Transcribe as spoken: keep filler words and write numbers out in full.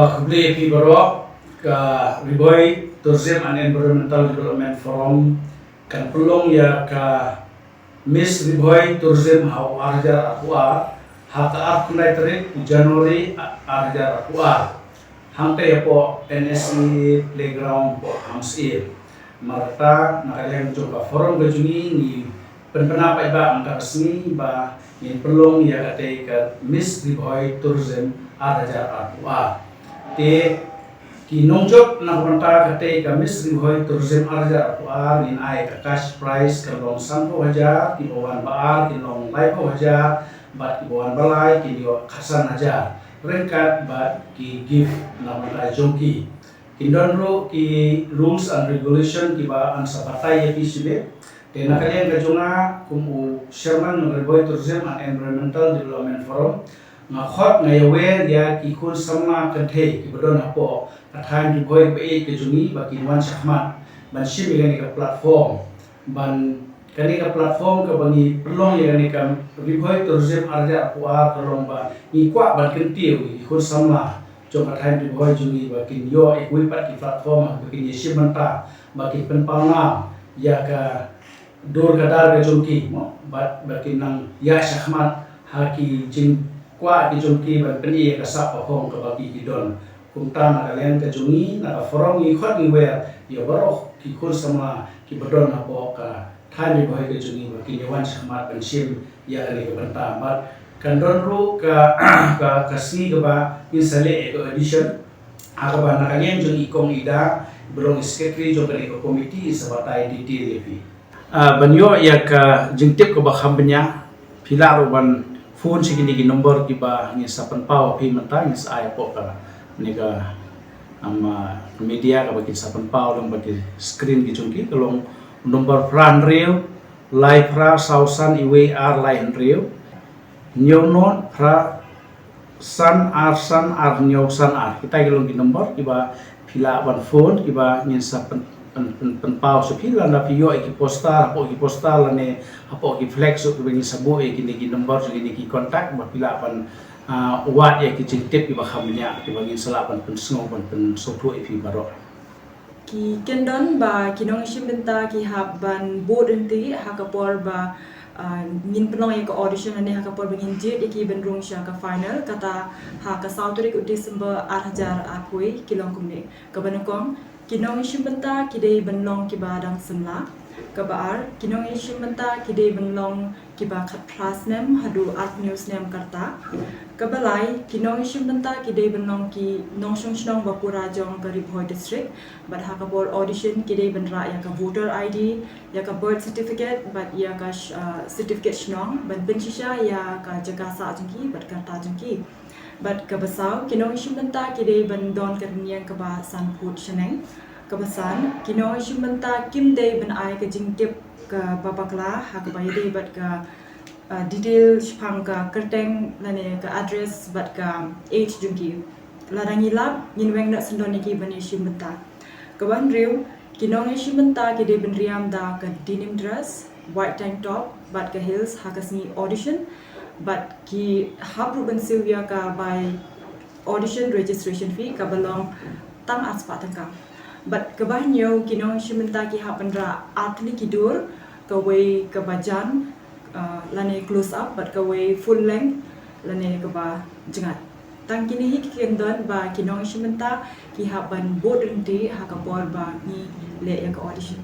Khublei ïa phi baroh. Ka Ri Bhoi Tourism and Environmental Development Forum kan pynlong ïa ka Miss Ri Bhoi Tourism ha u ar hajar arphew ar ha ka arphew khyndai tarik u January ar hajar arphew ar. Hangta hapoh N S C A Playground hapoh Hamsyiem. Markata na ka liang jong ka forum ka jong ngi, ngi pynbna paidbah mynta ka sngi ba ngin pynlong ïa katei ka Miss Ri Bhoi Tourism ar hajar arphew ar. Te ki nongjop na ka bynta katei ka Miss Ri Bhoi Tourism ar hajar arphew ar ngin ai ka cash prize ka long sanphew hajar, kiba wan ba ar ki long laiphew hajar, bad kiba wan ba lai kin ïoh khatsan hajar ryngkat bad ki gift na ka bynta jong ki. Kin don ruh ki rules and regulation kiba ngan sa batai ïa phi shibit. Te na ka liang ka jong nga kum u chairman Ri Bhoi Tourism and Environmental Development Forum, nga khot nga ïawer ïa ki khun samla kynthei kiba don hapoh ka thaiñ Ri Bhoi ba ïeit ka jong ngi ba kin wan shakhmat ban shim ïa kane ka platform, ban kane ka platform kaba ngi pynlong ïa kane ka Ri Bhoi Tourism ar hajar arphew ar ka long ba ngi kwah ban kyntiew ïa ki khun samla jong ka thaiñ Ri Bhoi jong ngi ba kin ïoh ïa kiwei pat ki platform ba kin ïashim bynta, ba kin pynpaw nam ïa ka dur ka dar ka jong ki, mo, bad ba kin nang ïaid shakhmat ha ki jingkwah ki jong ki ban pyni ïa ka sap ka phong kaba ki ki don. Kumta na ka liang ka jong ngi, na ka forum ngi khot ngi wer ïa baroh ki khun samla kiba don hapoh ka thaiñ Ri Bhoi ka jong ngi ba kin ïa wan shakhmat ban shim ïa kane ka bynta. Bad kan don ruh ka, ka, ka sngi kaba ngin sa leh ïa ka audition, ha kaba na ka liang jong i Kong Ida, ba long i secretary jong kane ka committee, i sa batai detail ïa phi. Ah, ban ïoh ïa ka jingtip kaba kham bniah, phi lah ruh ban phone sha kine ki number kiba ngin sa pynpaw ïa phi mynta, ngin sa ai hapoh kane ka, um, ah, media kaba kin sa pynpaw lyngba ki screen ki jong ki, ka long number phra hynriew lai phra saw san iwei ar lai hynriew, hynñiew nod phra san ar san ar hynñiew san ar. Kita ki long ki number kiba phi lah ban phone, kiba ngin sa pyn, pyn, pyn, pynpaw sha phi, lada phi ïoh ïa ki poster, hapoh ki poster lane hapoh ki flex ruh kiba ngin sa buh ïa kine ki number, kine ki contact ba phi lah ban, ah, wad ïa ki jingtip kiba kham bniah kiba ngin sa lah ban pynsngew, ban pynsngewthuh ïa phi baroh. Ki kyndon ba ki nongïashim bynta ki hap ban bud ryntih ha ka por ba, ah, ngin pynlong ïa ka audition lane ha ka por ba ngin jied ïa ki ban rung sha ka final, kata ha ka saw tarik u December ar hajar arphew ki long kumne. Kaba nyngkong, ki nongïashim bynta ki dei ban long kiba dang samla. Kaba ar, ki nongïashim bynta ki dei ban long kiba khatphra snem haduh arphew snem ka rta. Kaba lai, ki nongïashim bynta ki dei ban long ki nongshong shnong ba pura jong ka Ri Bhoi District. Bad ha ka por audition ki dei ban rah ïa ka voter I D, ïa ka birth certificate, bad ïa ka sh-, ah, certificate shnong, ban pynshisha ïa ka jaka sah jong ki bad ka rta jong ki. Bad kaba saw, ki nongïashim bynta ki dei ban don ka rynïeng kaba san phut shaneng. Kaba san, ki nongïashim bynta kim dei ban ai ka jingtip kaba bakla ha kaba ïadei bad ka, ah, detail shaphang ka kyrteng lane ka address bad ka age jong ki. Lada ngi lap, ngin weng noh syndon ïa ki ban ïashim bynta. Kaba hynriew, ki nongïashim bynta ki dei ban riam da ka denim dress, white tank top bad ka heels ha ka sngi audition, bad ki hap ruh ban siew ïa ka bai audition registration fee kaba long tang ar spah tyngka. Bad kaba hynñiew, ki nongïashim bynta ki hap ban rah ar tylli ki dur, kawei kaba jan, ah, lane close up, bad kawei full length lane kaba jngat. Tang kine hi ki kyndon ba ki nongïashim bynta ki hap ban bud ryntih ha ka por ba ngi leh ïa ka audition.